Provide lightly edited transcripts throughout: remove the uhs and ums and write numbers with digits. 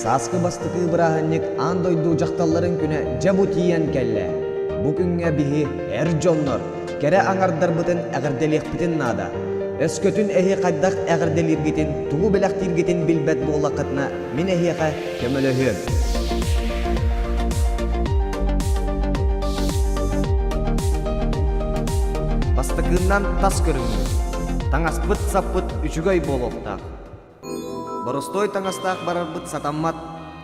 Сааскы бастакы бырааһынньык аан дойду дьахталларын күнэ дьэ бу тиийэн кэллэ. Бу күҥҥэ биһи, эр дьоннор, кэрэ аҥардарбытын эҕэрдэлиэхпитин наада. Өскөтүн эһи хайдах эҕэрдэлииргитин, тугу бэлэхтииргитин билбэт буоллаххытына, мин эһиэхэ көмөлөһүөм. Бастакыннан тас көрүҥмүт. Таҥаспыт-саппыт үчүгэй буолуохтаах. Боростуой таҥастаах барарбыт сатаммат.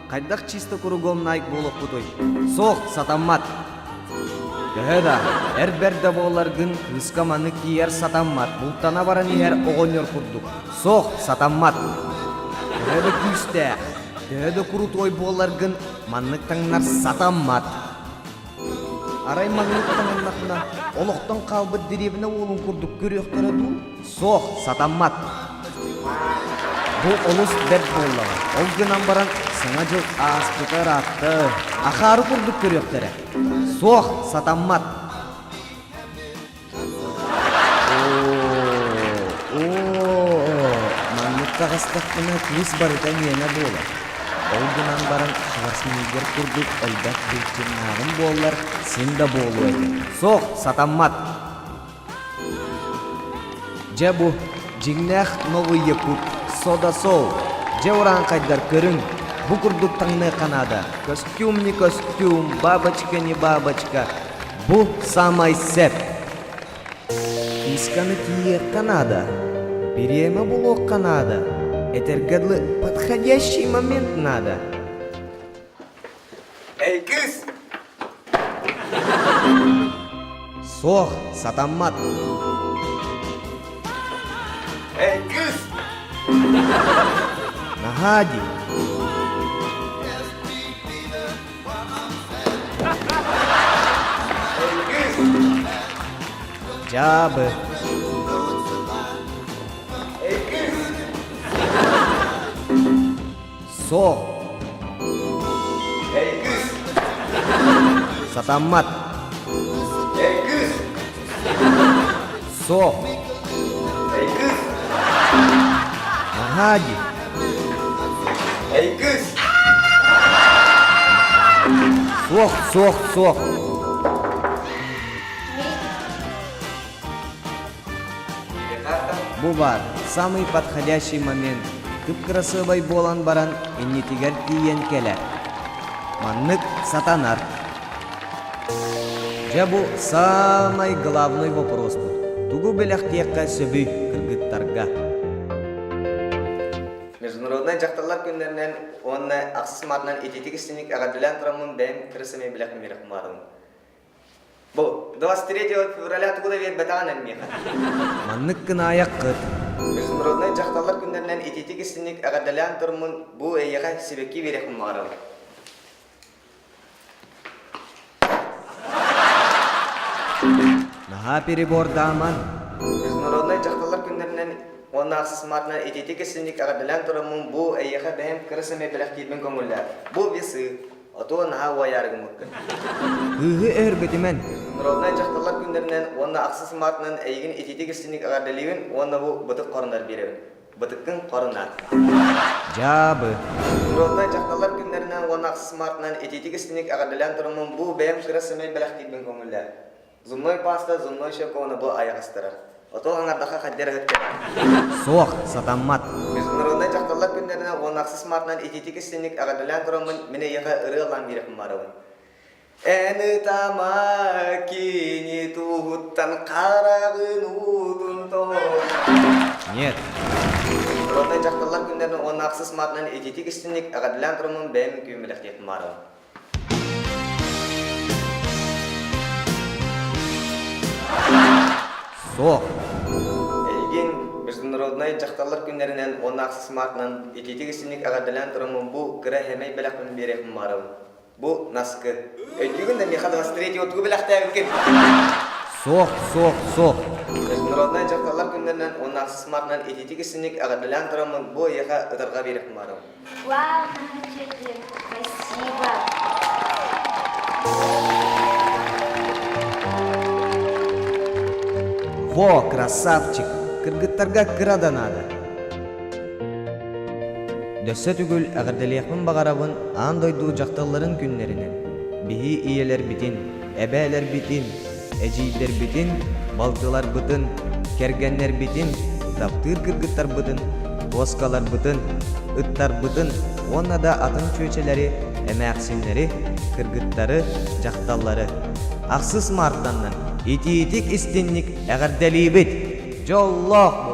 Хайдах чисто кругом Найк буолуохпутуй? Суох, сатаммат. Төһө да, эр бэрдэ буолларгын кыыска маны киирэр сатаммат, бултана баран иһэр оҕонньор курдук. Суох, сатаммат. Төһө да күүстээх, төһө да крутой буолларгын маннык таҥнар сатаммат. Арай маннык таҥыннахына, олохтон хаалбыт дэриэбинэ уолун курдук көрүөхтэрэ дуу? Суох, сатаммат. Бу олус бэрт буоллаҕа. Ол гынан баран Саҥа дьыл ааспыта ыраатта. Ахаары курдук көрүөхтэрэ. Суох, сатаммат. Оо, маннык таҕыстахпына кыыс барыта миэнэ буолар. Ол гынан баран Шварценеггер курдук элбэх былчыҥнааҕым буоллар син да буолуо этэ. Суох, сатаммат. Дьэ бу, дьиҥнээх Новый Якут, Сода Соу. Дьэ урааҥхайдар көрүҥ, бу курдук таҥныахха наада. Костюм не костюм, бабочка не бабочка. Бу саамай сөп. Кисканы тиийиэххэ наада, бириэмэ булуохха наада, этэргэ дылы подходящий момент надо. Эй, кыыс! Суох, сатаммат. Эй, кыыс! Наһаа дии. Эй, кыыс! Дьаабы. Эй, кыыс! Суох. Эй, кыыс! Сатаммат. Эй, кыыс! Суох. Эй, кыыс! Наһаа дии. Эй, кыыс! Суох, суох, суох. Бу баар, самый подходящий момент. Кып-кырасыабай буолан баран иннитигэр тиийэн кэлэр. Маннык сатанар. Дьэ бу саамай главный вопроспут. Тугу бэлэхтиэххэ сөбүй кыргыттарга? Международнай дьахталлар күннэринэн уонна ахсыс маатынан итиитик истиҥник эҕэрдэлээн тураммын бэйэм кыра сэмэй бэлэхпин биэрэхпин Бу 23 февраля тугу да биэрбэтэҕин эн миэхэ. Маннык гынаайаххыт. Международнай дьахталлар күннэринэн итиитик истиҥник эҕэрдэлээн турмун бу эйиэхэ сибэкки биэриэхпин баҕарабын. Наһаа перебордааман. Международнай дьахталлар күннэринэн уонна ахсыс маартынан итиитик истиҥник эҕэрдэлээн тураммын бу эйиэхэ бэйэм кыра сэмэй бэлэхтиирбин көҥүллээ. Бу весы. Отуо наһаа уойаары гыммыккын. Кыыһы өһөргөтүмэн. Народнай дьахталлар күннэринэн уонна ахсыс маартынан эйигин итиитик истиҥник эҕэрдэлиибин уонна бу бытык хорунар биэрэбин. Бытыккын хорунаат. Дьаабы. Народнай дьахталлар күннэринэн уонна ахсыс маартынан итиитик истиҥник эҕэрдэлээн тураммын бу бэйэм кыра сэмэй бэлэхтиирбин көҥүллээ. Зубной паста, зубной щетка бу айаҕастарар. Оту аҥардаха хайдар ыһыт Суох, сатаммат. Международнай дьахталлар күннэринэн уонна ахсыс маартынан итиитик истиҥник эҕэрдэлээн тураммын мин эйиэхэ ырыа ыллаан биэрэхпин баарабын. Эн ытама кини туһуттан хараҕын уутун тоҕо. Нет. Международнай дьахталлар күннэринэн уонна ахсыс маартынан итиитик истиҥник эҕэрдэлээн тураммын бэйэм үҥкүүм бэлэхтиэхпин баарабын. Суох. Эйигин Международнай дьахталлар күннэринэн уонна ахсыс маартынан итиитик-истиҥник эҕэрдэлээн тураммын бу кыра сэмэй бэлэхпин биэриэхпин баҕарабын. Бу наскы. Өйдүүгүн да миэхэ 23 тугу бэлэхтээбиккин? Суох, суох, суох. Международнай дьахталлар күннэринэн уонна ахсыс маартынан итиитик-истиҥник эҕэрдэлээн тураммын бу эйиэхэ ытарҕа биэриэхпин баҕарабын. Вау, спасибо. Во, красавчик! Кыргыттарга кыра да надо. Дөссө түгүл эҕэрдэлиэхпин баҕарабын аан дойду дьахталларын күннэринэн, биһи ийэлэрбитин, эбээлэрбитин, эдьиийдэрбитин, балтыларбытын, кэргэннэрбитин, таптыыр кыргыттарбытын, куоскаларбытын, ыттарбытын уонна да атын чүөчэлэри, эмээхсиннэри, кыргыттары, дьахталлары. Ахсыс мартаннан итиитик истинник эҕэрдэлиибит! Дьоллоох буолуҥ!